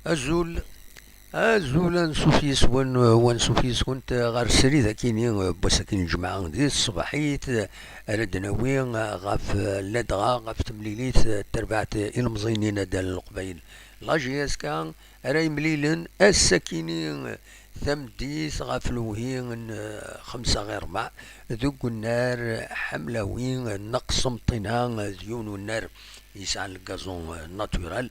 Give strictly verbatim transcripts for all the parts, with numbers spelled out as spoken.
Azul, azul, ansuf yis-wen, wansuf yis-went ɣer srid akini n wass akini n lǧemɛa di tṣebḥit, ara d-nawi ɣef ladɣa ɣef temlilit n terbaɛt ilemẓiyen n Nadal n Leqbayel, la J S K, ara yemlilen ass akini tameddit ɣef lewhi n xemsa ɣir rebɛa deg unnar Ḥamlawi neɣ Semṭina, d yiwen unnar yesɛan le gazon naturel,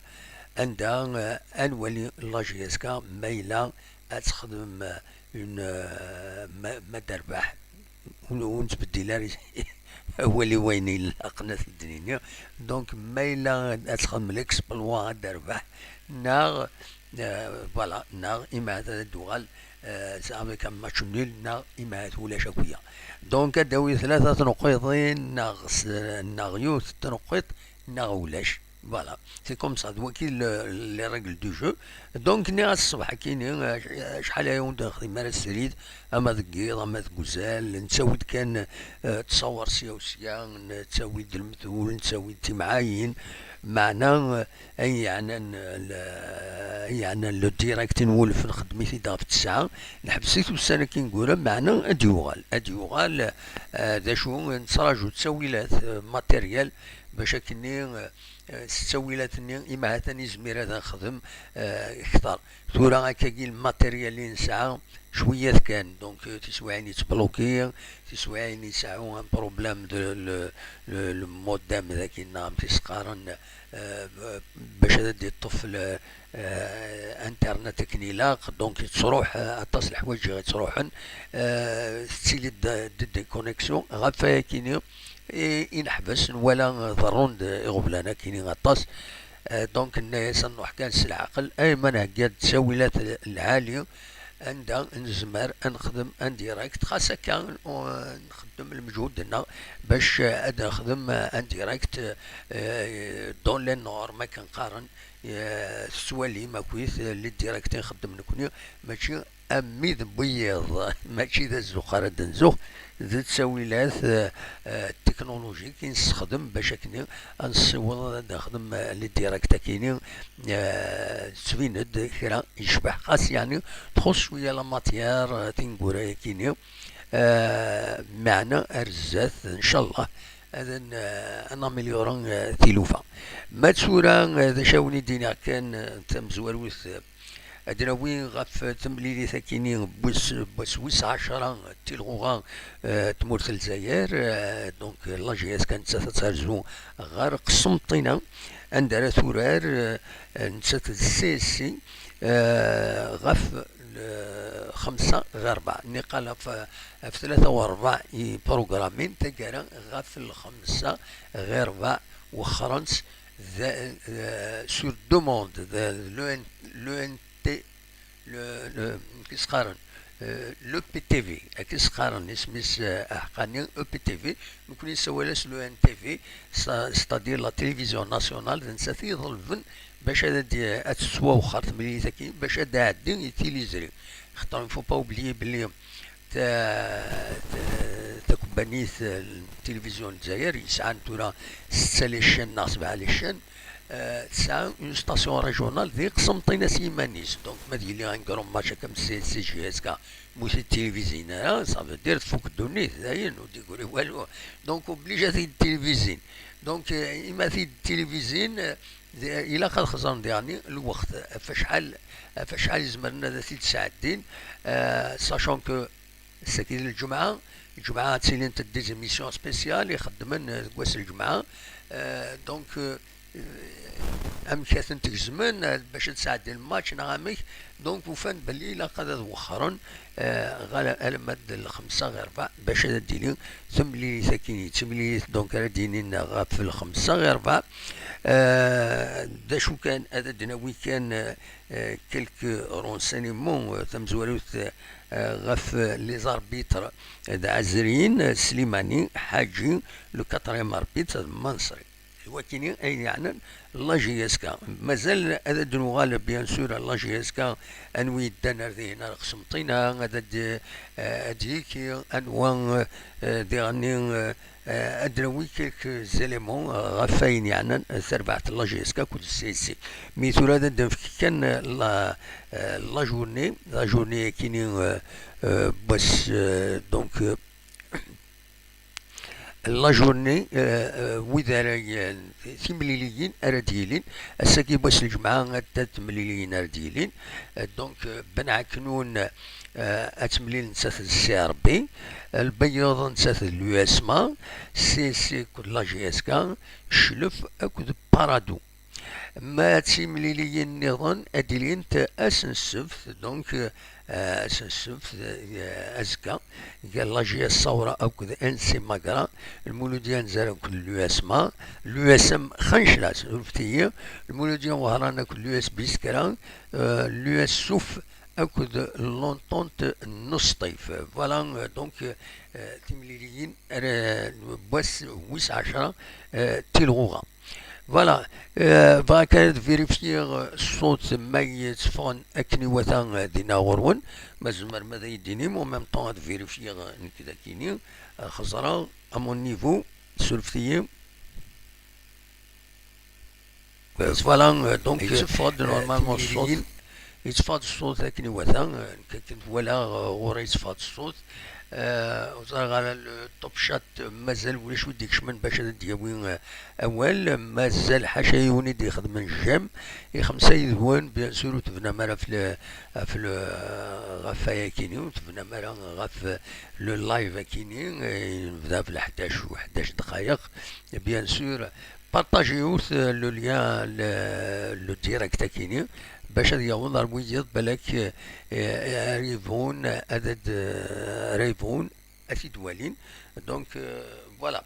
anda, eh, ad nwali la J S K ma yella ad texdem, eh, une, eh, ma, ma d-terbeḥ, ur, ur nettbeddil ara awal i wayen ilaqen ad t-id-nini. Donc, ma yella ad texdem l'exploit ad d-terbeḥ, neɣ, eh, voilà, neɣ imahat ad d-tuɣal, eh, avec un match nul, neɣ imahat ulac akk-ya. Donc, ad d-tawi tlata tneqqiḍin, neɣ s-, neɣ yiwet tneqqiḍt, neɣ ulac. Voilà, c'est comme ça, d waki le, les règles du jeu. Donc, nniɣ-as ṣṣbeḥ akini, ac-, acḥal aya ur d-nexdim ara srid, ama deg yiḍ, ama deg uzal, nettawi-d kan, eh, ttṣawer sya u sya, nettawi-d lmetul, nettawi-d timɛayin, meɛna, eh, ayen yeɛnan, eh, le, ayen yeɛnan le direct n wulef nxeddem-it-id ɣef ttesɛa, neḥbes-it ussan-agi ineggura, meɛna ad d-yuɣal, ad d-yuɣal, eh, d acu, nettraǧu ttawilat, eh, matériel, bac akkenni, eh, eh, s ttawilat-nni, imahat ad nizmir ad nexdem, eh, kter. Tura akkagi lmatéryel i nesɛa, cwiyat kan. Donc, eh, tiswiɛin yettbloki, tiswiɛin yesɛu un problème de le, le, le modem daki neɣ amek i s-qqaren, eh, bac ad d-iṭṭef le, eh, internet akken ilaq. Donc, yettruḥ, eh, aṭas leḥwayeǧ i yettruḥen, eh, tettili-d d, d déconnexion. Ɣef wayakini, i, i neḥbes, nwala ḍerrun-d iɣeblan akini aṭas. Eh, donc, nenna-yas ad nruḥ kan s leɛqel, ay ma nhegga-d ttawilat lɛali, anda nezmer ad nexdem en direct, xas akka, u-, nxeddem lmeǧhud-nneɣ bac, eh, ad nexdem, eh, en direct, eh, dans les normes, akken qqaren, eh, tettwalim akkit, eh, les directs i nxeddem nekni, mačči am wid n wiyiḍ, mačči d azux ara d-nzux, d ttawilat, eh, eh, technologiques i nessexdem bac akken ad nessiweḍ ad nexdem, eh, les directs akini, eh, tettbin-d kra yecbeḥ, xas yeɛni txuṣṣ cwiya la matière, eh, tineggura akini, eh, meɛna ar zdat, ncallah, ad n-, eh, ad naméliori, eh, tilufa. Ma d tura, eh, d acu ara wen-id-iniɣ kan, eh, tamezwarut, eh, Ad nawi ɣef temlilit akini n wass, n wass wis ɛecra n tilɣuɣa, eh, tmurt n Lezzayer, eh, donc la J S K nettat ad terzu ɣer Qsenṭina, anda ara turar, eh, nettat d C S C, eh, ɣef l-, xemsa ɣer rebɛa. Niqal ɣef, ɣef tlata u rebɛa i programmin taggara ɣef lxemsa ɣer rebɛa, wexxren-tt d, eh, sur demande de l'O N, l'O N T, le, le, kif s-qqaren, eh, le P T V, akken s-qqaren isem-is, eh, aḥeqqani, E P T V, nekkni nessawal-as le N T V, c'est-, c'est-à-dire la télévision nationale, d nettat i iḍelben bac ad, ad, ad tettwawxer temlilit-agi, bac ad d-tɛeddi i tiliẓri. Xaṭer, il faut pas oublier belli ta-, ta-, takumpanit n tilivizyu n Lezzayer yesɛan tura setta les chaînes neɣ sebɛa les chaînes, eh, tesɛa une station régionale di Qsenṭina s yiman-is. Donc, ma d yili un grand match akka am C S C J S K, mu t-id-tilivizin ara, ça veut dire tfuk ddunit, dayen, ur d-igri walu. Donc, obligé ad t-id-tilivizin. Donc, eh, imi ad t-id-tilivizin, eh, d-, ilaq ad xeẓren diɣen lweqt, ɣef acḥal, ɣef acḥal i zemren ad t-id-sɛeddin, eh, sachant que ass-agi d lǧemɛa, lǧemɛa ttilint-d des émissions spéciales ixeddmen, eh, deg wass n lǧemɛa. Eh, donc, eh, amek ad tent-gezmen, eh, bac ad sɛeddin lmatch neɣ amek? Donc, ufan belli ilaq ad, ad wexxren, eh, ɣer alamma d lxemsa ɣer rebɛa, bac ad d-tili temlilit akkin, d timlilit, donc, ara d-yinin ɣef lxemsa ɣer rebɛa. Eh, d acu kan, ad d-nawi kan, eh, eh, quelques renseignements, eh, tamezwarut, eh, ɣef les arbitres, eh, d Ɛezrin, eh, Slimani, Ḥaǧi, le quatrième arbitre, d Manṣri. Wakini ay yeɛnan la J S K. Mazal ad d-nuɣal, bien sûr, la J S K, anwi yeddan ar dihin ar Qsenṭina, ad d-, ad d-yeki anwa, eh, diɣenni, eh, ad d-nawi quelques éléments, eh, ɣef wayen yeɛnan tarbaɛt n la J S K akked C S C. Mi tura ad d-nefk kan, eh, la, eh, la journée, la journée akini, eh, eh, n wass, eh, donc, eh, la journée, eh, eh, wid ara y-, timliliyin ara d-yilin, ass-agi n wass n lǧemɛa ad d-, timliliyin ara d-yilin. Eh, donc, eh, Ben Ɛeknun, eh, ad temlil nettat d C R B, Lbeyyeḍ nettat d l'U S M A, C S C akked la J S K, Cclef akked Parado. Ma d timliliyin nniḍen ad ilint ass n ssebt, donc, eh, ass n ssebt, eh, azekka, gar la J S Saoura akked N C Magra, Lmuludya n Zara akked l'U S M A, l'U S M Xancla, surfet-iyi, Lmuludya n Wehran akked l'U S Biskra, eh, l'U S Suf akked l'Entente n Sṭif. Voilà, eh, donc, eh, timliliyin ara n wass wis ɛecṛa, eh, tilɣuɣa. Voilà, eh, bɣiɣ kan ad vérifier, eh, ṣṣut ma yetteffɣen akken iwata, eh, dinna ɣur-wen, ma tzemrem ad iyi-d-tinim, en même temps ad vérifier, eh, nekk d akini, eh, xeẓreɣ à mon niveau, surfet-iyi. Voilà, eh, donc, yetteffeɣ-d, eh, normalement, ṣṣut. Yetteffeɣ-d ṣṣut akken iwata, eh, nekk akken walaɣ, eh, ɣur-i yetteffeɣ-d ṣṣut. Eh, ur ẓriɣ ara le top chat, eh, mazal ulac wi d-ikecmen bac ad d-yawi, eh, awal, eh, mazal ḥaca yiwen i d-ixedmen j'aime, i xemsa yid-wen, bien sûr, ur tebnam ara ɣef le, ɣef le, ɣef wayakini, ur tebnam ara ɣef, eh, le live akini, eh, nebda ɣef leḥdac u ḥdac dqayeq, bien sûr, partagez-t, eh, le lien, le, le direct akini, bac ad yaweḍ ar wiyiḍ, balak, eh, eh, ara yebɣun ad d-, eh, ara yebɣun ad t-id-walin. Donc, euh, voilà.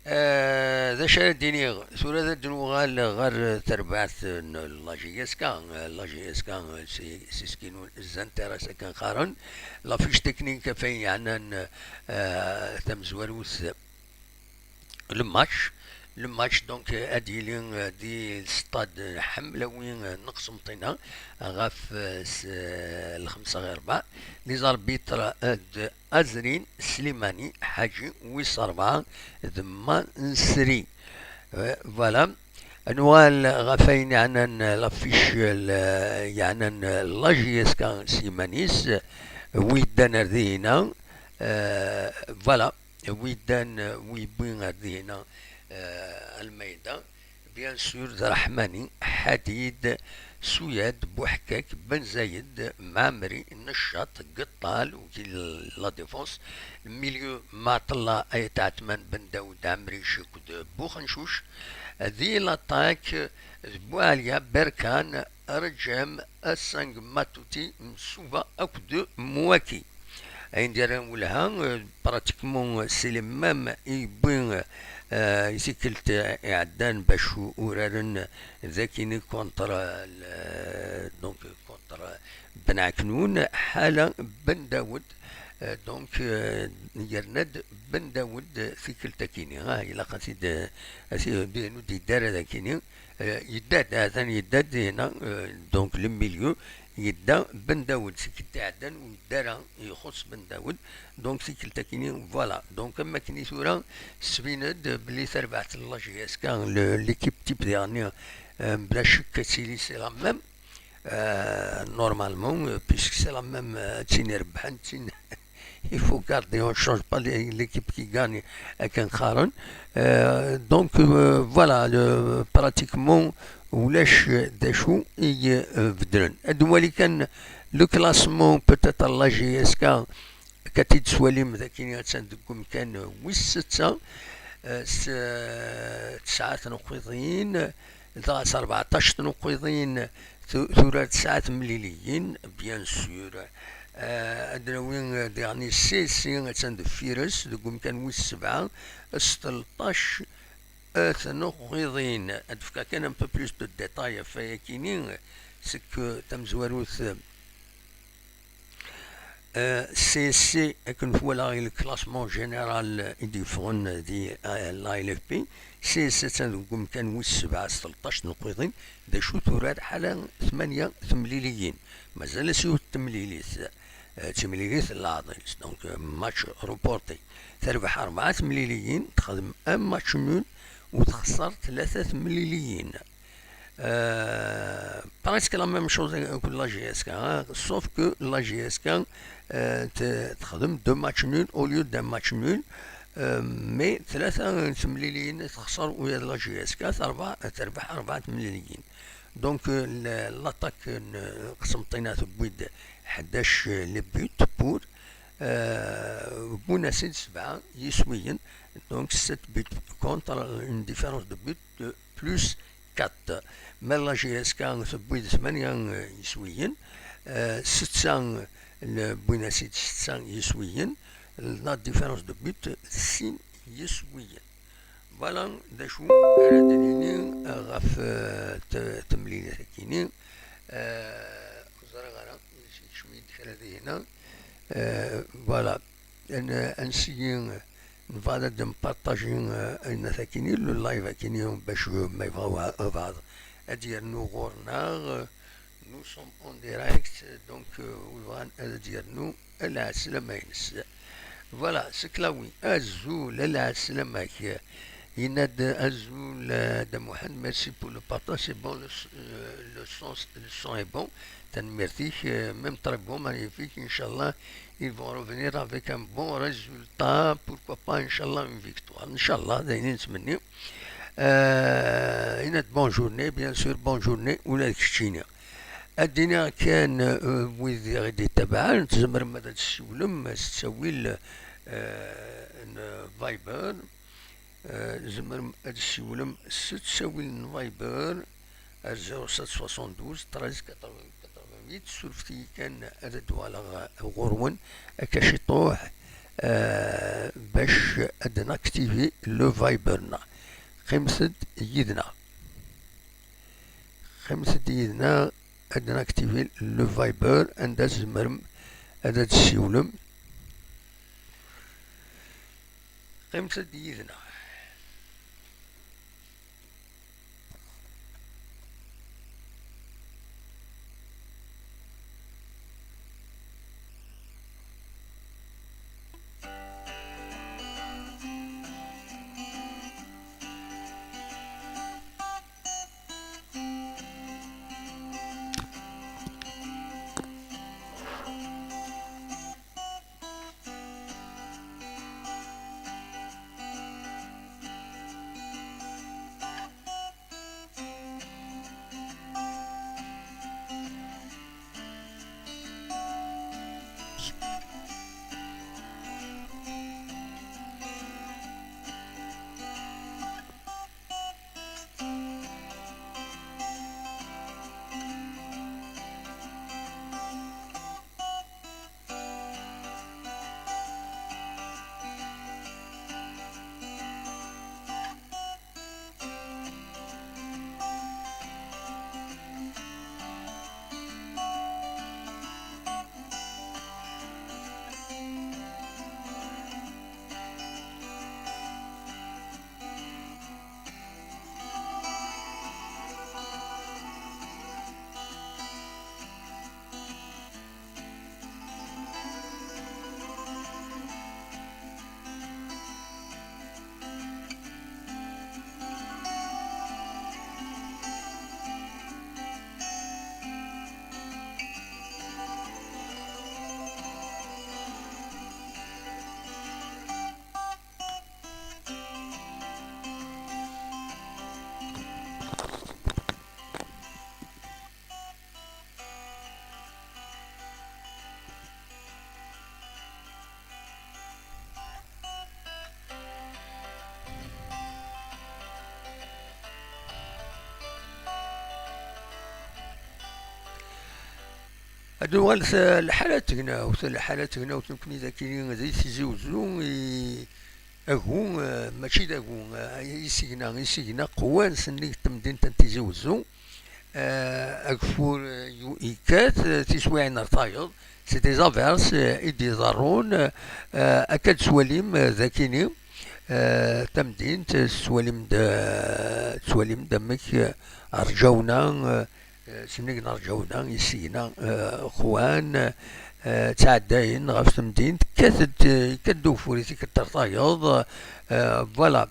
Euh, d acu ara d-iniɣ? Tura ad d-nuɣal ɣer terbaɛt n la J S K. La J S K, c'est, c'est ce qui nous intéresse akken qqaren. La fiche technique ɣef wayen yeɛnan, euh, tamezwarut, le match. Le match, donc, euh, ad yili, euh, di stade Ḥemlawi, euh, n Qsenṭina, ɣef, euh, s-, euh, lxemsa ɣir rebɛa. Les arbitres, euh, d Azrin Slimani Ḥaǧi, wis rebɛa d Mansri. Euh, voilà. Ad nuɣal ɣef wayen yeɛnan l'affiche, euh, yeɛnan, euh, la J S K s yiman-is, euh, wi yeddan ar dihina, euh, voilà. Wi yeddan, wi yewwi ar dihina, eh, Almeida, bien sûr, d Raḥmani, Ḥadid, Suyad, Buḥkak, Ben Zayed, Mɛemri, Neccaṭ, Geṭṭal, wigi la défense, le milieu, Maɛṭella, Ayt Ɛetman, Ben Dawed, Ɛemric akked Buxencuc, di l'attaque, d Buɛalya, Berkan, Reǧem, Asang, Matuti, Msuba akked Mwaki. Ayen d-yerran welha, euh, pratiquement, c'est les mêmes i yewwi, euh, i tikkelt iɛeddan bac uraren dakini contre, euh, le, donc, contre Ben Ɛeknun, ḥala Ben Dawed, euh, donc, euh, yerna-d Ben Dawed tikkelt akini. Ah, ilaq ad t-id, ad t-id, ur d-yeddi ara dakini. Euh, yedda-d, atan yedda-d dinna, euh, donc le milieu, yedda Ben Dawed, tikkelt iɛeddan ur yedda ara, ixuṣṣ Ben Dawed, donc tikkelt akini, voilà. Donc am akken i tura, sbin-d belli tarbaɛt n la J S K, le, l'équipe type dernier, euh, mebla ccek ad tili c'est la même, euh, normalement, euh, puisque c'est la même, euh, ad tini rebḥen, ad tini il faut garder, on ne change pas les, l'équipe qui gagne akken qqaren. Euh, donc, euh, voilà, le, pratiquement, ulac d acu i, euh, beddlen. Ad nwali kan le classement, peut-être, la J S K, ad t-id-twalim d akken attan deg umkan wis setta, euh, s, euh, tesɛa tneqqiḍin, dɣa s rbeɛṭac tneqqiḍin, tu-, tura tesɛa temliliyin, bien sûr. Euh, ad nawi, euh, diɣen C S C, attan deffir-s, deg umkan wis sebɛa, s tleṭṭac, euh, tneqqiḍin. Ad d-fkeɣ kan un peu plus de détails ɣef wayakini, seg, euh, tamezwarut, euh, Euh, C S C, akken twalaḍ i le classement général i d-yeffɣen di, euh, la L F P, C S C attan deg umkan wis sebɛa s tleṭṭac n lqwiḍin, d acu turar ḥala tmanya temliliyin. Mazal-as yiwet temlilit, euh, d timlilit n leɛḍil, donc, euh, match reporté. Terbeḥ rebɛa temliliyin, texdem un match nul, u texṣer tlata temliliyin. Euh, presque la même chose que la J S K, hein, sauf que la J S K, euh, te-, texdem deux matchs nuls au lieu d'un match nul, euh, mais tlata temliliyin texṣer ula d la J S K, terbeḥ, terbeḥ rebɛa temliliyin. Donc, euh, le-, l'attaque n Qsenṭina tewwi-d ḥdac les buts pour, euh, wwin-as-id sebɛa yiswiyen, donc sept buts contre, une différence de but de plus quatre. Ma la J S K tewwi-d tmanya, euh, yiswiyen, euh, setta, le-, wwin-as-id setta yiswiyen, la différence de but d sin yiswiyen. Voilà d acu ara d-nini, euh, ɣef, euh, t-, temlilit-agi-nni. Euh, ur ẓriɣ ara, yekcem-iyi-d kra dihin. Euh, voilà. Ad n-, ad nsigi, nebɣa ad npartaji, euh, ayen akini, le live akini, bac, euh, ma yebɣa wa-, wabɛaḍ ad yernu ɣur-neɣ, euh, nous sommes en direct, donc, euh, wi bɣan ad yernu, lɛeslama-ines. Voilà, c'est Clawi. Azul, lɛeslama-k. Yenna-d azul, euh, Dda Muḥend, merci pour le partage, c'est bon, le s-, euh, le son, le son est bon. Tanemmirt-ik, euh, même très bon, magnifique, Inch'Allah, ils vont revenir avec un bon résultat, pourquoi pas, Inch'Allah, une victoire. Inch'Allah, d ayen i nettmenni. Euh, yenna-d bonne journée, bien sûr, bonne journée, ula d keččini. Ad d-iniɣ kan, euh, wid i ɣ-d-ittabaɛen, tzemrem ad d-tessiwlem s ttawil, euh, n Viber. Euh, tzemrem ad d-tessiwlem s ttawil n Viber ar zéro sept soixante-douze treize quatre-vingts quatre-vingt-huit. Surfet-iyi kan ad d-waleɣ ɣur-wen akka ciṭuḥ, euh, bac ad naktivi le Viber-nneɣ. Qqimet-d yid-neɣ. Qqimet-d yid-neɣ ad naktivi le Viber anda tzemrem ad d-tessiwlem. Qqimet-d yid-neɣ. Ad nuɣal s lḥala n tegnawt, lḥala n tegnawt nekkni dagi di Tizi Uzzu, i agu, eh, mačči d agu, eh, isigna, isigna qwan sennig n temdint n Tizi Uzzu. Eh, ageffur, eh, yu-, yekkat, eh, tiswiɛin ar tayeḍ, c'est des averses, eh, i d-iḍerrun, eh, akka d-tettwalim, eh, dakini, eh, tamdint, eh, tettwalim-d, eh, tettwalim-d amek, eh, rǧawna, eh, eh, sennig n rǧawna, isigna, eh, xwan, eh, ttɛeddayen ɣef temdint, yekkat-d, yekkat-d ugeffur i tikkelt ar tayeḍ, eh, voilà.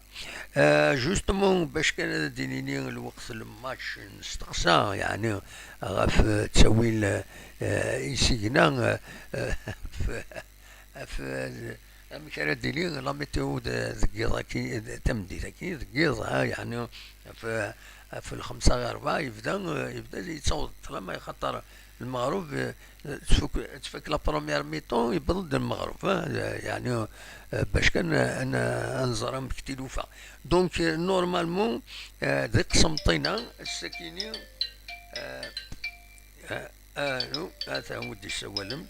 Eh, justement, bac kan ad d-nini lweqt n lmatch nesteqsa, yeɛni ɣef, eh, ttawil, eh, isigna, eh, ɣef, ɣef, eh, amek ara d-nini la météo de-, deg yiḍ-agi, tameddit-agi, deg yiḍ, ha, yeɛni ɣef, ɣef lxemsa ɣer rebɛa yebda, eh, yebda yettaweḍ ṭṭlam, axaṭer lmeɣreb, eh, tfuk, tfak la première mi-temps, yewweḍ-d lmeɣreb, eh, yeɛni, eh, bac kan, eh, ad n-, ad nẓer amek tilufa. Donc, eh, normalement, eh, d iqsemṭina, ass-akini, eh, eh, anu, ata wi d-issawalen.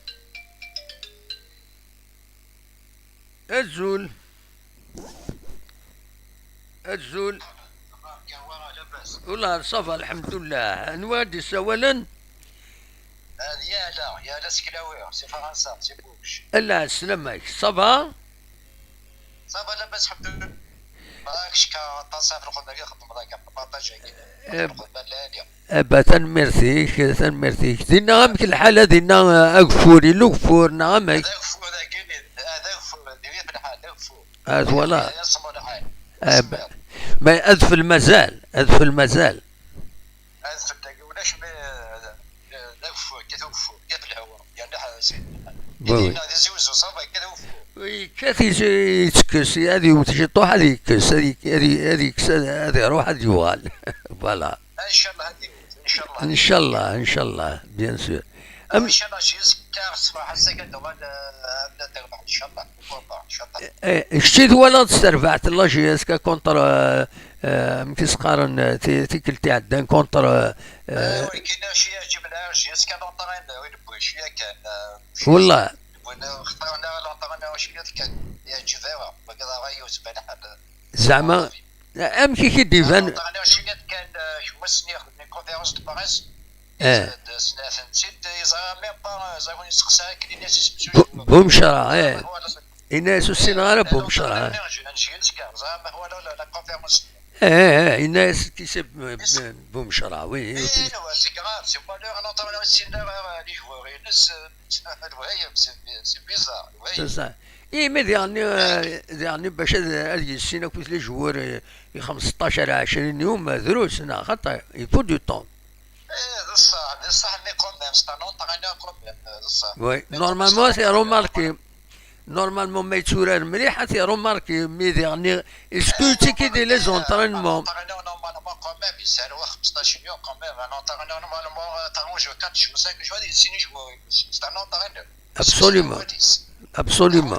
Azul. Azul. Ula, ça va, lḥemdullah. Anwa i d-issawalen? Ah, d Yala, Yala Seklawi, si Fransa, si Buc. Ala, sslam-ak. Ça va? Ça va, labas, lḥemdullah. Marak cka aṭas ɣef lxedma i txedmeḍ akka, partage-agi. Eh, lxedma lɛali. Eh, ba, tanemmirt-ik, tanemmirt-ik. Dinna amek lḥal, a dinna, eh, ageffur, yella ugeffur, neɣ amek? D ageffur, d agini, d ageffur, d ageffur. Ah, voilà. Yeṣṣem lḥal. Eh, ba-, ma adfel mazal, adfel mazal. Adfel dagi ulac, mais, eh, d ageffur, yekkat ugeffur, yekkat lhawa. Yerna ḥa-, seg lḥal. Oui, oui. Dinna di Tizi Wezzu, ça va, yekkat ugeffur. Oui, yekkat, yettekkes, ad yewwet ciṭuḥ, ad yekkes, ad yek-, ad y-, ad yekkes, ad, ad iruḥ, ad yuɣal. Voilà. Inchallah, ad yewwet, inchallah. Inchallah, inchallah, bien sûr. Am- Inchallah, jusqu'à ṣṣbeḥ, ass-agi ad nuɣal, eh, ad nerbeḥ, inchallah. Pourquoi pas, inchallah. Eh, kečč i twalaḍ s terbaɛt n la J S K contre, eh, eh, amek i s-qqaren, eh, ti-, tikkelt iɛeddan contre, eh, eh, wagi, acu yeɛǧiben la J S K, l'entraîneur, i d-wwin, cwiya kan, eh, Wallah. Win xtaṛen ara l'entraîneur, acu kan, yeɛǧib ara. Wagi d ṛṛay-iw, tban ḥal. Zeɛma, amek i k-id-iban? L'entraîneur, acu kan, eh, gma-s-nni ixeddmen conférence de presse. Eh. D-, d-, s-, ten-id-, yeẓra même pas, eh, ẓra win yesteqsa akken, ini-as isem-is Bu-, Bumecra, eh. Voilà. Ini-as ur ssineɣ ara Bumecra, eh. Ẓra ma voilà la, la conférence. Eh, eh, eh, ini-as qui c'est, eh, Bumecra, oui. Eh, c'est grave, c'est pas l'entraîneur, ur ssinen ara, eh, les joueurs-ines, eh, Lwehayem, c'est, c'est bizarre, lwehayem. C'est ça. Imi diɣen, euh, diɣen bac ad, ad yissin akked les joueurs, euh, i xemseṭṭac ar ɛecrin yum, drus, neɣ xaṭi, il faut du temps. Eh, d ṣṣeḥ, d ṣṣeḥ, mais quand même, c'est un entraîneur quand même, euh, d ṣṣeḥ. Oui, mais normalement, c'est remarqué. Normalement, ma yetturar mliḥ, ad t-irumarki, mi diɣen, est-ce que tu sais qu'il y a les entraînements? Un entraîneur, normalement, quand même, il sert au xemseṭṭac yum, quand même. Un entraîneur, normalement, euh, t'as un jeu, quatre jours, cinq jours, il signe joueur. C'est un entraîneur. Absolument. Absolument.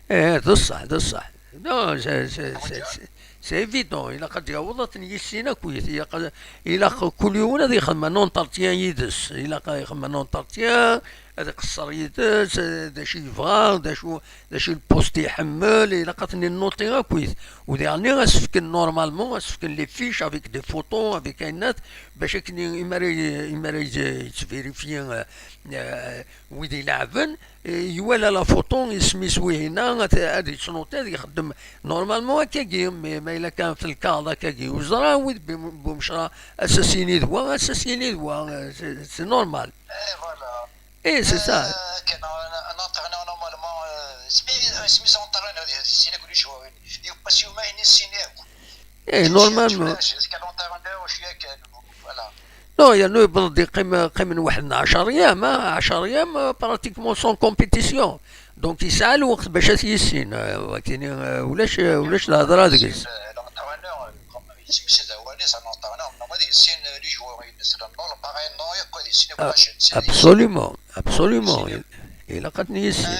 Eh, d ṣṣeḥ, d ṣṣeḥ. Non, c'est, c'est, c'est, c'est, c'est évident. Ilaq ad yaweḍ ad ten-yissin akkit. Ilaq, ilaq kul yiwen ad ixdem un entretien yid-s. Ilaq ad ixdem un entretien, ad iqeṣṣer yid-s, eh, d acu yebɣa, d acu, d acu n lpost iḥemmel, ilaq ad ten-innuṭi akkit. U diɣen ad s-fken normalement, ad s-fken les fiches avec des photos, avec ayennat, bac akken i-, imi ara y-, imi ara y-, yettverifyi, eh, eh, wid ileɛben, eh, iwala la photo, isem-is wihina, ad, ad yettnuṭi, ad ixeddem. Normalement akkagi, mais ma yella kan fi lkaɣeḍ akkagi, ur ẓra wid Bum-, Bumecra, ass-a s-yini d wa, ass-a s-yini d wa, eh, c'est, c'est normal. Eh, voilà. Eh, c'est ça. Eh, kan, un, un entraîneur, normalement, euh, c'est bien, c'est bien entraîneur, c'est, c'est le joueur. Il passe au moins une signature. Eh, normalement. Jusqu'à l'entraîneur, je suis avec, euh, voilà. Non, yernu yewweḍ-d yeqqim, qqimen waḥed n ɛecṛ yam, ah, ɛecṛ yam, ah, pratiquement sans compétition. Donc, yesɛa lweqt bac ad t-yissin, ah, wakken, ah, ulac, ah, ulac lhedṛa deg-s. Euh, l'entraîneur, euh, comme il s'est mis à l'entraîneur, normalement, il signe, euh, les joueurs, il se donne dans le pareil, non, il y a quoi, il signe, voilà, je ne sais. Absolument, absolument. Ilaq ad ten-yissin.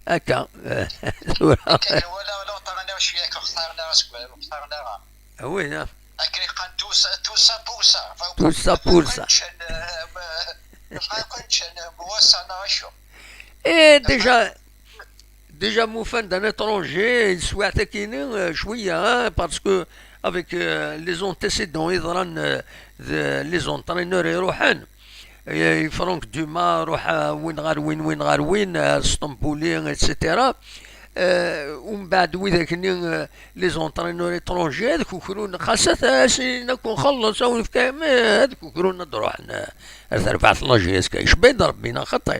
Akka, akka. Akka, tura. Akka, voilà, l'entraîneur, je suis avec l'entraîneur, c'est quoi, l'entraîneur. Ah oui, hein. Akken yeqqan tout ça, tout ça pour ça. Tout ça pour ça. Bɣan kan ččan, eh, ma, bɣan kan ččan, eh, wass-a neɣ acu. Eh, déjà, déjà, ma ufan-d un étranger, taswiɛt-agi-ni, eh, cwiya, hein, parce que avec, euh, les antécédents yeḍran, euh, d les entraîneurs iruḥen. Eh, Franck Dumas, ruḥ, euh, win ɣer win, win ɣer win, euh, Stambouli, et cetera. Euh, umbeɛd widak-nni, euh, les entraîneurs étrangers, ad kukrun, xas ad as-inin akk nxelleṣ, ad wen-nefk, eh, ad kukrun ad ruḥen, euh, ar terbaɛt n la J S K. Icebba-d Rebbi, neɣ xaṭi?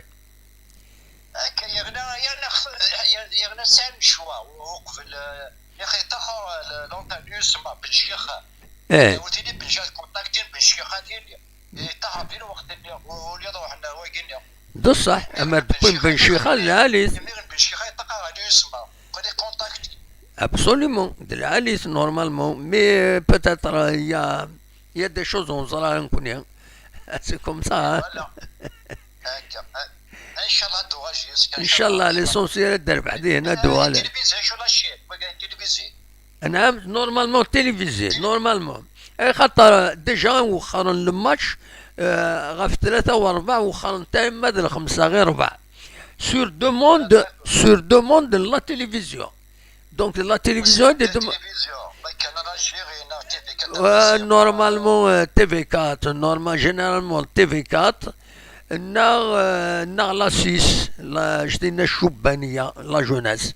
Akka, yerna, yerna xs-, yerna sɛan lecwa uqbel, eh, ixeṭṭex, eh, l'entraîneur s ma Ben Chixa. Eh. Ur tili Ben Chixa, contactin Ben Chixa tili. Yeṭṭaxer di lweqt-nni, u-, ula d ruḥen wagi-nni. D ṣṣeḥ, ama d Ben Chixa d lɛali-t. Imi Ben Chixa yeṭṭaxer ɣer l'U S M A. Qli contact. Absolument, d lɛali-t, normalement. Mais, euh, peut-être, euh, il y a, il y a des choses ur neẓri ara nekkni. C'est comme ça, hein. Voilà. Akka. Inchallah, ad d-uɣal J S K, inchallah. Inchallah, l'essentiel ad d-terbeḥ dihin, ad d-uɣal. Tilivizyu, acu la chaîne, wagi tilivizyu? Anɛam, normalement télévisé, normalement. Axaṭer, déjà, wexxaren le match, euh, ɣef tlata u rebɛa, wexxaren tama d lxemsa ɣir rebɛa. Sur demande, sur demande de la télévision. Donc, la télévision, des dem-, télévision, ma kan Algérie, neɣ T V quatre, euh, normalement, euh, T V quatre, normal, généralement, T V quatre, neɣ, euh, neɣ la six, la, je dis, la Choubania, la jeunesse.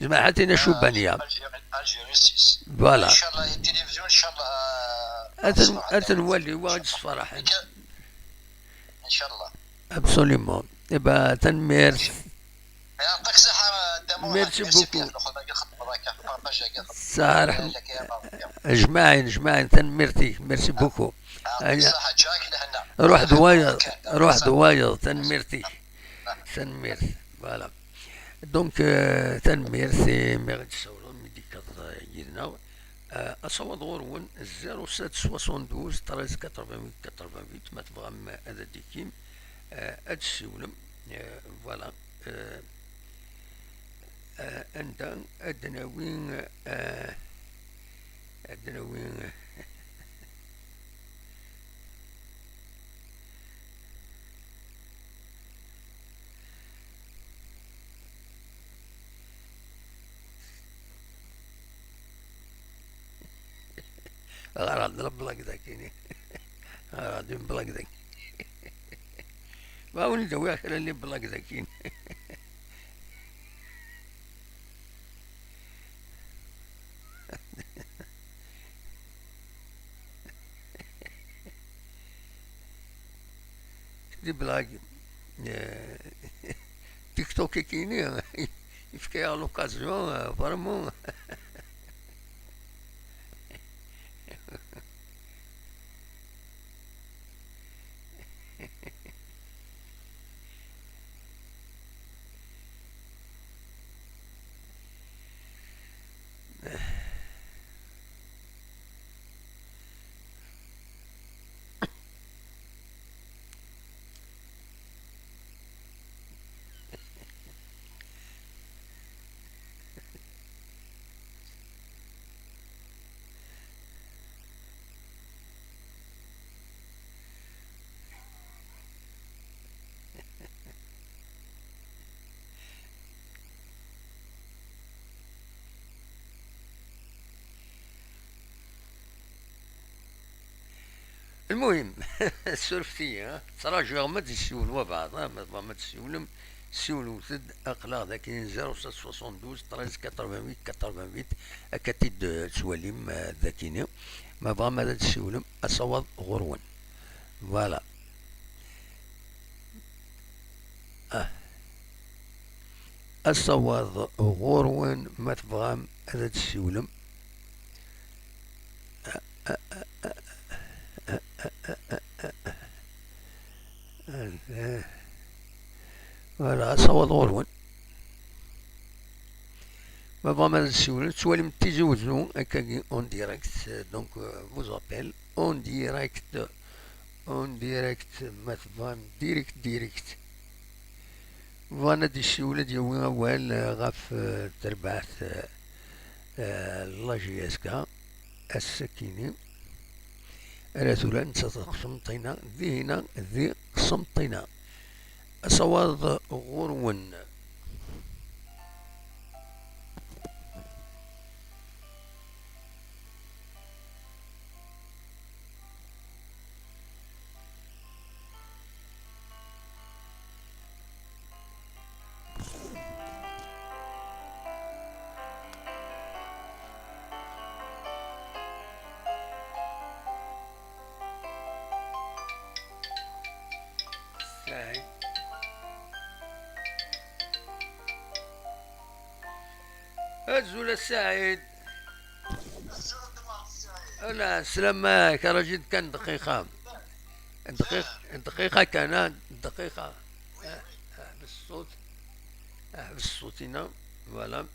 Jmaɛat-ina Cubaniya. Algérie, Algérie six. Voilà. Inchallah, la télévision, inchallah. Ad ten-, ad ten-wali, wa ad sfaraḥen. Inchallah. Absolument. Eh ben, tanemmirt. Merci beaucoup. Sarah. Ajmaɛin, ajmaɛin, tanemmirt-ik. Merci beaucoup. Ruḥ d wayeḍ, ruḥ d wayeḍ, tanemmirt-ik. Tanemmirt. Voilà. Donc, euh, tanemmirt i mi ɣ-d-tessawleḍ, mi d-tekkeḍ, euh, yid-neɣ. Euh, asawaḍ ɣur-wen, zéro sept soixante-douze treize quatre-vingt-huit quatre-vingt-huit, ma tebɣam ad d-tikim, euh, ad d-tessiwlem. Euh, voilà. Euh, euh, anda ad d-nawi, euh, ad d-nawi, Ɣer-aɣ-d la blague dagi-nni. Ɣer-aɣ-d une blague dagi. Ma wen-d-awiɣ kra n les blagues dagi-nni. Des blagues. Euh, TikTok-agi-nni, yefka-yaɣ l'occasion, euh, vraiment. المهم، surfet-iyi, ha? Ttṛajuɣ ma d-yessiwel wabeɛḍ, ha? Ma tebɣam ad d-tessiwlem, siwlet-d, aql-aɣ daki zéro sept soixante-douze treize quatre-vingt-huit quatre-vingt-huit, akka t-id-tettwalim, eh, dakini. Ma tebɣam ad d-tessiwlem, asawaḍ ɣur-wen. Voilà. Ah. Asawaḍ ɣur-wen, ma tebɣam ad d-tessiwlem. Voilà, asawaḍ ɣur-wen. Ma tebɣam ad d-tessiwlem, tettwalim Tizi Wezzu, akkagi en direct, donc, euh, vous appelle en direct, en direct, ma tebɣam, direct, direct. Bɣan ad d-yessiwel, ad d-yawi awal, eh, ɣef, eh, terbaɛt, eh, eh, la J S K, ass-akini. Ara tura nettat ɣef Semṭina, dihina di Semṭina. Asawaḍ ɣur-wen. Azul a Saɛid. Ala, sslam-ik, raji-d kan dqiqa. Dqiq-, dqiqa kan, ah, dqiqa. Ah, ah, ḥbes ṣṣut. Ah, ḥbes ṣṣut-ina. Voilà.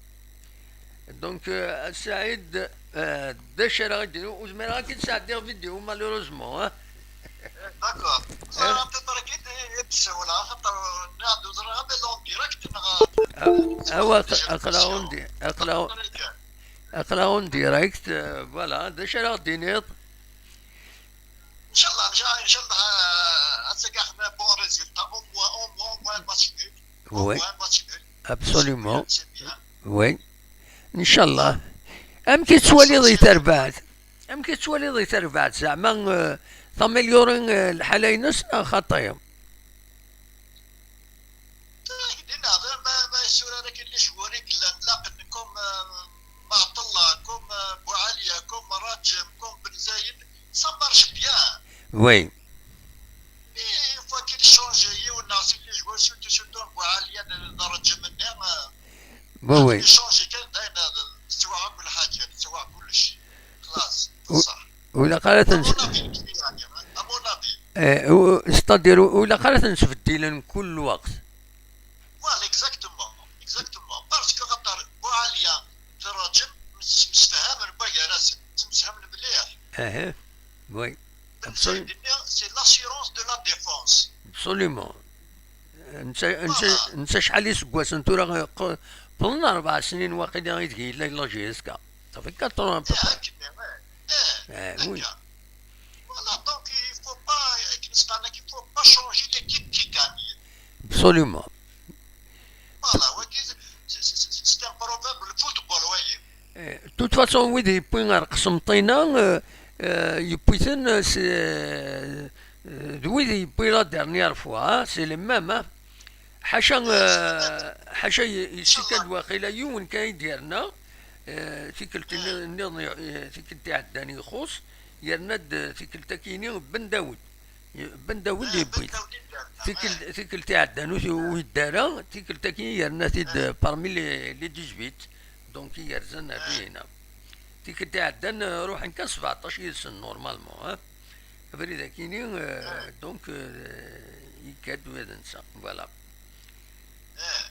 Donc, euh, a Saɛid, euh, d acu ara ɣ-d-tiniḍ? Ur zmireɣ ad k-id-sɛeddiɣ vidéo, malheureusement, hein. D'accord. Ẓriɣ à peu près kif i d-ssawleɣ, axaṭer nniɣ-d ur ẓriɣ ma yella en direct neɣ... Ah, awa, aq-, aql-aɣ en di-, aql-aɣ, aql-aɣ en direct, euh, voilà. D acu ara ɣ-d-tiniḍ? Inchallah, inchallah, inchallah, euh, ad tagi axedna bon résultat, au moins, au moins, au moins un match nul. Au moins un match nul. Oui. Absolument. C'est bien. Oui. Inchallah. Amek i tettwaliḍ i terbaɛt? Amek i tettwaliḍ i terbaɛt? Zeɛma, euh, taméliori, euh, lḥala-ines neɣ xaṭi? Dinna, ma, ma yessurar akken les joueurs i yellan laqen, comme, euh, Maɛṭella, comme, euh, Boualia, comme Rajem, comme Ben Zayed, ça marche bien. Oui. Mais une fois qu'il change yiwen neɣ sin les joueurs, surtout, surtout Boualia d, d Rajem-nni, euh, oui, oui, il change kan, dayen, euh, tettwaɣ akk lḥaǧa, tettwaɣ kullec. خلاص. و-, ولقى تنس-, à mon avis, يعني, à mon avis. إيه، و-, c'est-à-dire, ولقى تنسبدلن كل وقت. Voilà, exactement, exactement. Parce que خاطر بوعالية في الرجل مس-، مستفهمن بوغاراس، مستفهمن مليح. اها، oui. Absolument. C'est l'assurance de la défense. Absolument. نسى، نسى، voilà. نسى شحال يسقواسن تورا ق-، قبل أربع سنين واقيلا يدقي لا، لا جي اس كا. Ça fait quatre ans à peu près. ايه، هكا، ايه. ايه، oui. Voilà, donc il faut pas, كيما سمعنا، il faut pas changer l'équipe qui gagne. Absolument. Voilà, c'est, c'est, c'est, c'est un proverbe, le football, voyez. Eh, de toute façon, wid yewwin ɣer Qsenṭina, euh, euh, yewwi-ten, euh, c'est, euh, euh, d wid yewwi la dernière fois, hein, c'est les mêmes, hein. Ḥaca, eh, ḥaca y-, yessikad waqila yiwen kan i d-yerna, eh, tikkelt nniḍen, eh, tikkelt iɛeddan ixuṣ, yerna-d, eh, tikkelt akini Ben Dawed. Ben Dawed yewwi-t. Tikkelt, tikkelt iɛeddan ur t-, ur yedda ara, tikkelt akini yerna-t-id, eh, parmi les, les dix-huit. Donc i yerzan ar dihina. Tikkelt iɛeddan, eh, ruḥen kan sebɛeṭṭac yid-sen normalement, hein. Abrid akini, eh, donc, eh, yekka-d ula d netta. Voilà. Eh,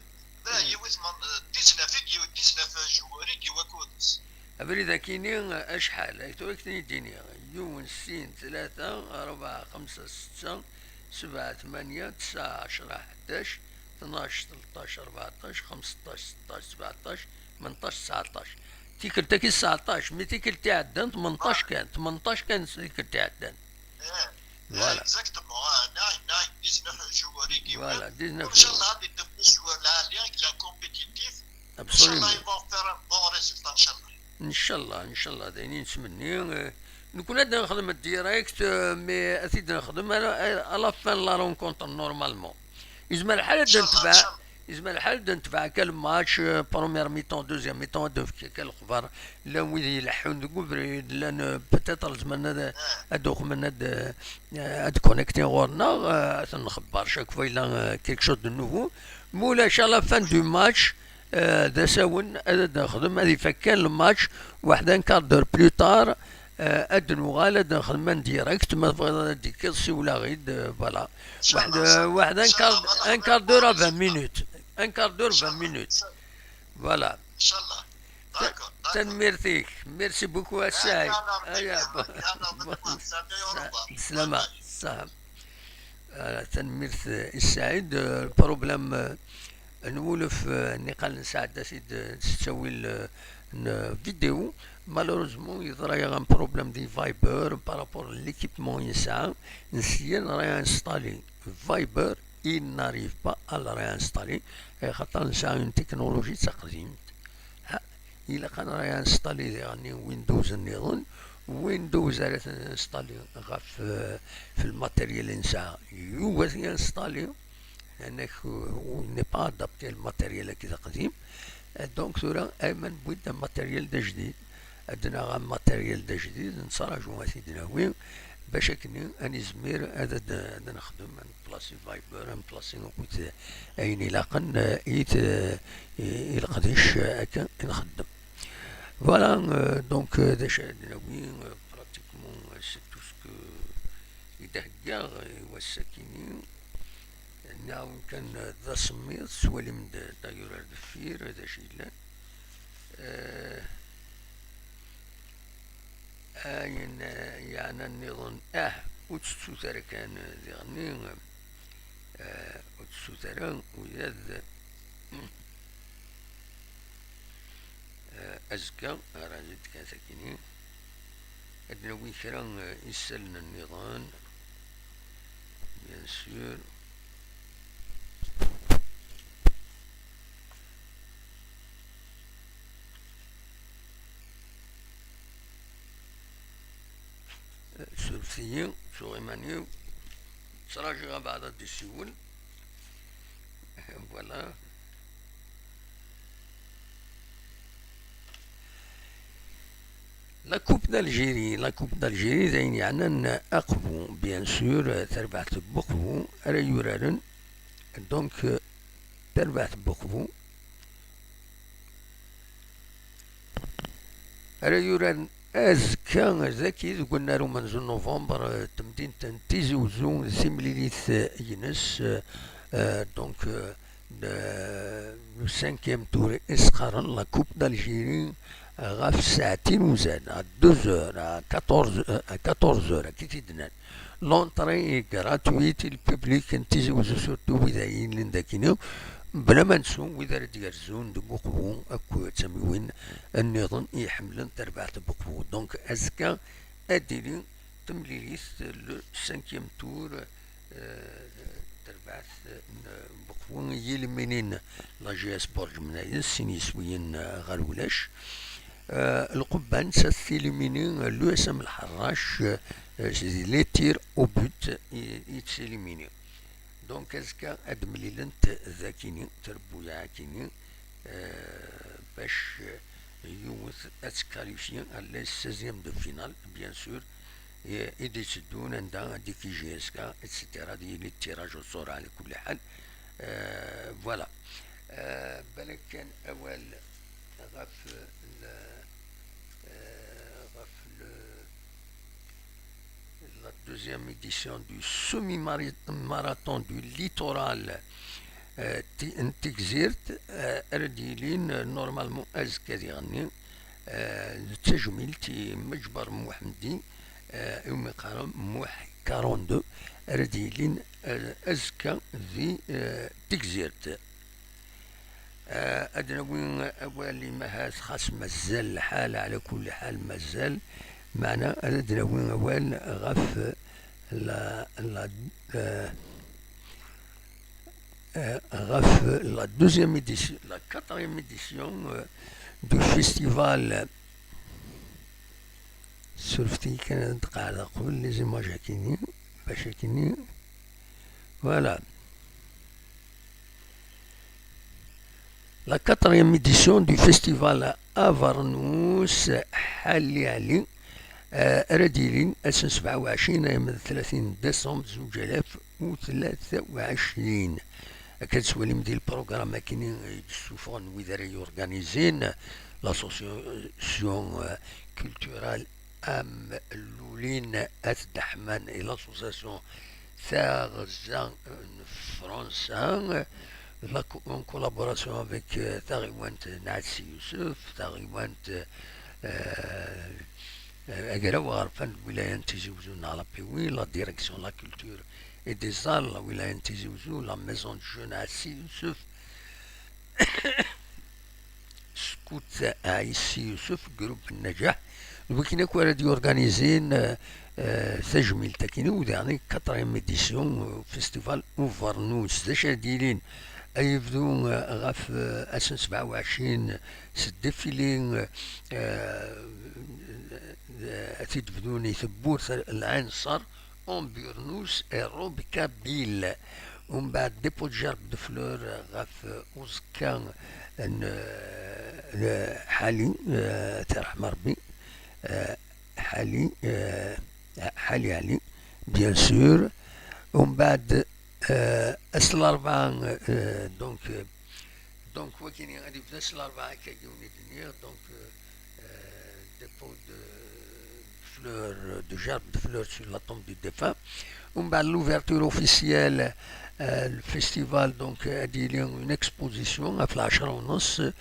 da yiwet man-, dix-neuf i d-, dix-neuf joueurs i d-yewwi akud-is. Abrid akini, eh, acḥal? Ay tura k-ten-id-iniɣ. Yiwen, sin, tlata, rebɛa, xemsa, setta, sebɛa, tmanya, tesɛa, ɛecra, ḥdac, tnac, tleṭṭac, rbeɛṭac, xemseṭṭac, seṭṭac, sebɛeṭṭac, tmenṭac, tesɛeṭṭac. Tikkelt-agi tesɛeṭṭac, mi tikkelt iɛeddan tmenṭac kan, tmenṭac kan tikkelt iɛeddan. Eh, voilà. Eh, exactement. Ah, nine, nine, dix-neuf joueurs i d-yewwi. Voilà, dix-neuf joueurs. Inchallah, ad d-yeddu joueurs lɛali, la compétitif. Absolument. Inchallah, ils vont faire un bon résultat, inchallah. Inchallah, inchallah, d ayen i nettmenni. Eh, nekkni ad nexdem direct, eh, mais ad t-id-nexdem à la, à la fin de la rencontre, normalement. Yezmer lḥal ad d-netbeɛ, yezmer lḥal ad d-netbeɛ akka le match, euh, première mi-temps, deuxième mi-temps, ad d-nefk akka lexbar. Llan wid ileḥḥun deg ubrid, llan, euh, peut-être zemren ad, ad uxmen ad, euh, ad connectin ɣur-neɣ, euh, ad ten-nxebber chaque fois yella, euh, quelque chose de nouveau. Ma ulac, à la fin du match, euh, d asawen ad, ad nexdem, ad ifak kan le match, waḥed un quart d'heure plus tard, euh, ad nuɣal ad nexdem en direct, ma tebɣiḍ ad d-tekkiḍ siwel-aɣ-id, euh, voilà. Waḥed, waḥed un quart, un quart d'heure à vingt minutes. Un quart d'heure, vingt minutes. Voilà. Inchallah. D'accord, d'accord. Tanemmirt-ik. Merci beaucoup, a Saɛid. Aya, bon. Bon. Bislama. Saha. Voilà, tanemmirt, euh, i Saɛid. Euh, le problème, euh, n wulef, euh, niqal nesɛedda-t-id, euh, s ttawil, euh, n vidéo. Malheureusement, yeḍra-yaɣ un problème di Viber par rapport à l'équipement i nesɛa. Nesya nréinstaller Viber, il n'arrive pas à le réinstaller, eh, xaṭer nesɛa une technologie d taqdimt. Ha, ilaq ad nréinstaller diɣen Windows nniḍen. Windows ara t-ninstaller ɣef, eh, f lmatériel i nesɛa, yugi ad t-yinstaller. Anak, euh, n'est pas adapté à le matériel-agi d aqdim. Euh, donc, tura, ayma newwi-d amatériel d ajdid. Ad d-naɣ amatériel d ajdid, nettraǧu ad t-id-nawi, bac akken ad nizmir ad, ad, ad nexdem, ad nplasi Viber, ad nplasi akk ayen ilaqen, euh, i t-, i, i leqdic, euh, akka i nxeddem. Voilà, euh, donc, euh, d acu ara d-nawi, euh, pratiquement, euh, c'est tout ce que i d-heggaɣ i wass-akini. Nniɣ-awen kan, euh, d asemmiḍ, tettwalim-d d'ailleurs ar deffir, d acu yellan. Euh, ayen, euh, yeɛnan nniḍen, ah, ur tettut ara kan, euh, diɣenni, euh, ur tettut ara, ula d, euh, azekka, ara zid kan sakini. Ad d-nawi kra, euh, isallen nniḍen, bien sûr. Surfet-iyi, ttuɣ iman-iw. Ttṛajuɣ abɛaḍ ad d-isiwel. Voilà. La Coupe d'Algérie, la Coupe d'Algérie, d ayen yeɛnan aqbu, bien sûr, tarbaɛt n weqbu ara yuraren, donc, tarbaɛt n weqbu ara yuraren azekka, dagi deg unnar umenzu n November, temdint n Tizi Uzzu, timlilit, eh, ines, eh, eh, donc, eh, le, le cinquième tour, i s-qqaren la Coupe d'Algérie, eh, ɣef ssaɛtin uzal, à deux heures, à quatorze, eh, à quatorze heures, akka i t-id-nnan. L'entrée est gratuite, le public n Tizi Uzzu, surtout wid ay yellan dagini, bla ma nsu wid ara d-yerzun deg uqbu akk d tamiwin nniḍen i iḥemmlen tarbaɛt n uqbu. Donc, azekka ad d-tili temlilit, le cinquième tour, euh, tarbaɛt n uqbu, i yilminin la G S Borj Menayes, sin yiswiyen, euh, ɣer ulac. Euh, lqubba netta tettilimini, euh, l'U S M Lḥerrac, euh, s les tirs au but i, i tettilimini. Donc, azekka ad d-mlilent dagini, trebbuyaɛ-akini, euh, bac, euh, yiwet ad tkalifyi à les seizièmes de finale, bien sûr, i, i d-itteddun anda ad d-ikki J S K, et cetera. Ad yili tiraj au sort ɛla kulli ḥal. Euh, voilà. Euh, balak kan awal ɣef le, euh, ɣef le, la deuxième édition du semi-marathon du littoral, euh, ti-, n Tigzirt, euh, ara d-yilin, euh, normalement azekka diɣenni, euh, d tajmilt i Meǧber Muḥemdi, euh, iwumi qqaren Muḥ quarante-deux, ara d-yilin, euh, azekka di, euh, Tigzirt. Eh, ad nawi awal i mahat xas mazal lḥal, ɛla kulli ḥal mazal, meɛna ad nawi awal ɣef la, la, eh, eh, ɣef la deuxième édition, la quatrième édition, euh, du festival. Surfet-iyi kan ad d-qeɛdeɣ qbel les images akini, bac akini. Voilà. La quatrième édition du festival Avernous Ḥali Ɛli, euh, ara d-yilin ass n sebɛa u ɛecrin almi d tlatin décembre zuǧ alaf u tlata u ɛecrin. Akka tettwalim di lprogram akini i d-ssufɣen wid ara yurganizin, l'association, euh, culturelle Amlulin At Ddeḥman et l'association Taɣezza n Fransa, la co-, en collaboration avec, euh, taɣiwant n Ɛetsi Yusef, taɣiwant, euh, euh, agraw aɣerfan n lwilaya n Tizi Uzzu neɣ la P W, la direction de la culture et des arts, la wilaya n Tizi Uzzu, la maison de jeunes Ɛetsi Yusef, Scout Ɛetsi Yusef, groupe Nnaǧaḥ, d wakken akk ara d-yurganizin, euh, euh, tajmilt akkin-iw, diɣen quatrième édition, euh, festival Uvernus. D acu ara d-yilin? Ad yebdu, euh, ɣef, euh, ass n sebɛa u ɛecrin s défilé, euh, euh, ad t-id-bdun i tewwurt Lɛinṣer, Amburnus et Robe Kabyle. Umbeɛd dépôt de gerbe de fleurs ɣef uẓekka n, euh, Ḥali, euh, ad t-yerḥem Rebbi, euh, Ḥali, euh, Ḥali Ɛli, bien sûr. Umbeɛd, euh, ass n larebɛa, euh, donc, euh, donc, wakini ad yebdu ass n larebɛa, akka yiwen i d-nniɣ, donc, euh, dépôt de fleurs, de gerbes de fleurs sur la tombe du défunt. Umbeɛd, l'ouverture officielle, euh, le festival, donc, euh, ad yili une exposition ɣef lɛecṛa u nneṣ,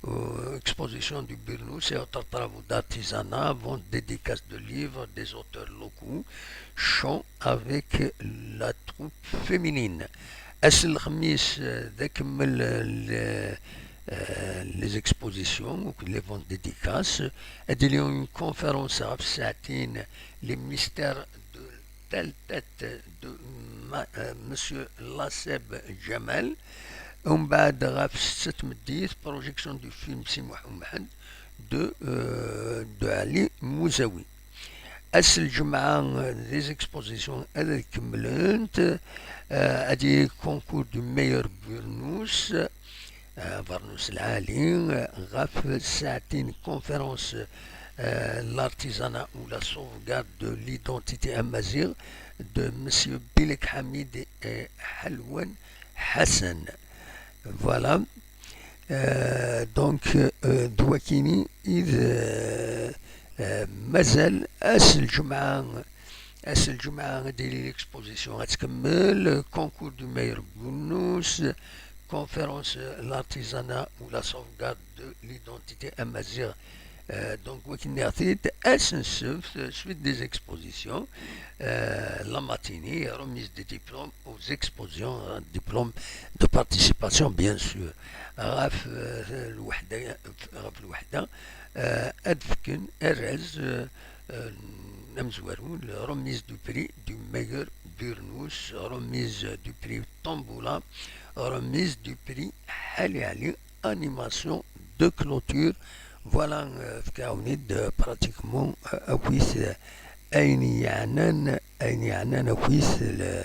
euh, exposition du Burnous et autres travaux d'artisanat, vente, dédicace de livres des auteurs locaux, chant avec la troupe féminine. Ass n lexmis, euh, d akemmel, euh, le- euh, les expositions, les ventes dédicaces. Ad yili une conférence ɣef ssaɛtin, les mystères de telle tête de ma- euh, Monsieur Lasseb Jamal. Umbeɛd, ɣef setta tameddit, projection du film Si Muḥemmed de, euh, de Ali Mouzaoui. Ass n lǧemɛa, euh, les expositions ad kemmlent, euh, ad yili concours du meilleur burnous, euh, burnous lɛali, euh, ɣef ssaɛtin, conférence, euh, l'artisanat ou la sauvegarde de l'identité amazigh de Monsieur Bilek Hamid et Halwan Hassan. Voilà. Euh, donc, euh, d wakini i d, euh, euh, mazal ass n lǧemɛa, ass n lǧemɛa ad yili l'exposition ad tkemmel, concours du meilleur burnous, conférence, euh, l'artisanat ou la sauvegarde de l'identité amazigh. Euh, donc, wagi nniɣ-t-id, ass n ssebt, euh, suite des expositions, euh, la matinée, remise des diplômes aux expositions, euh, diplôme de participation, bien sûr. Ɣef, euh, lweḥda, ɣef lweḥda, euh, ad fken arraz, euh, euh, amezwaru, la remise du prix du meilleur burnous, remise du prix tombola, remise du prix Ḥali Ḥali, animation de clôture. Voilà, euh, fkiɣ-awen-id, euh, pratiquement, euh, akkit, euh, ayen yeɛnan, ayen yeɛnan akkit, le,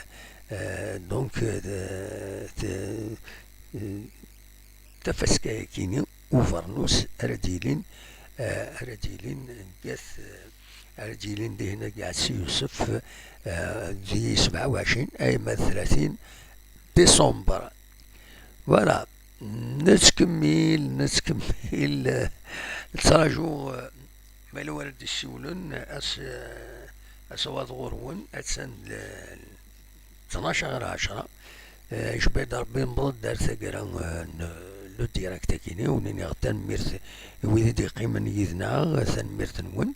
euh, donc, euh, de- de- euh, tafaska-yakini, ubernus ara d-yilin, euh, ara d-yilin deg at, euh, ara d-yilin dihin deg Ɛsi Yusef, euh, di sebɛa u ɛecrin ayma d tlatin décembre. Voilà. Nettkemmil, nettkemmil, euh, nettraǧu, euh, ma yella wara d-issiwlen, as, euh, asawaḍ ɣur-wen, attan l- tnac ɣer ɛecra. Eh, icebba-d Rebbi, newweḍ-d ar taggara, eh, n le direct-akini, wen-iniɣ tanemmirt i wid i d-yeqqimen yid-neɣ, tanemmirt-nwen.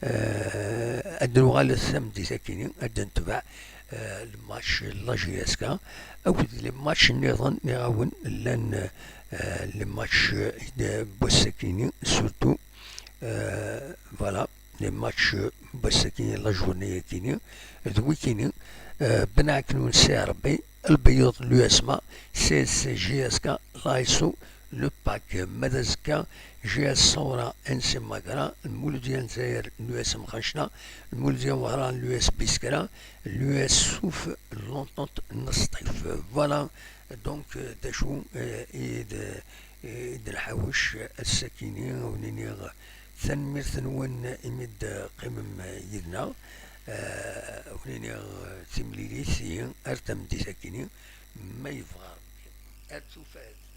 Eh, ad nuɣal tameddit-akini, ad d-netbeɛ, eh, le match n la J S K akked les matchs nniḍen, nniɣ-awen, llan, eh, les matchs, eh, n wass-akini, surtout, eh, voilà, les matchs, eh, n wass-akini, la journée-akini, d wikini, eh, Ben Ɛeknun, C R B, Lbeyyeḍ, l'U S M A, C S C, J S K, l'A S O, le PAK, ma d azekka, J S Sawra, N C Magra, Lmuludya n Lezzayer, l'U S M Xancna, Lmuludya n Wehran, l'U S Biskra, l'U S Suf, l'Entente n Sṭif. Voilà, donc, euh, d acu, euh, i d, i d nḥawec ass-akini, wen-iniɣ tanemmirt-nwen imi d-teqqimem yid-neɣ. Euh, wen-iniɣ, euh, timlilit-ihi ar tameddit-akini, ma yebɣa Rebbi. Ar tufat.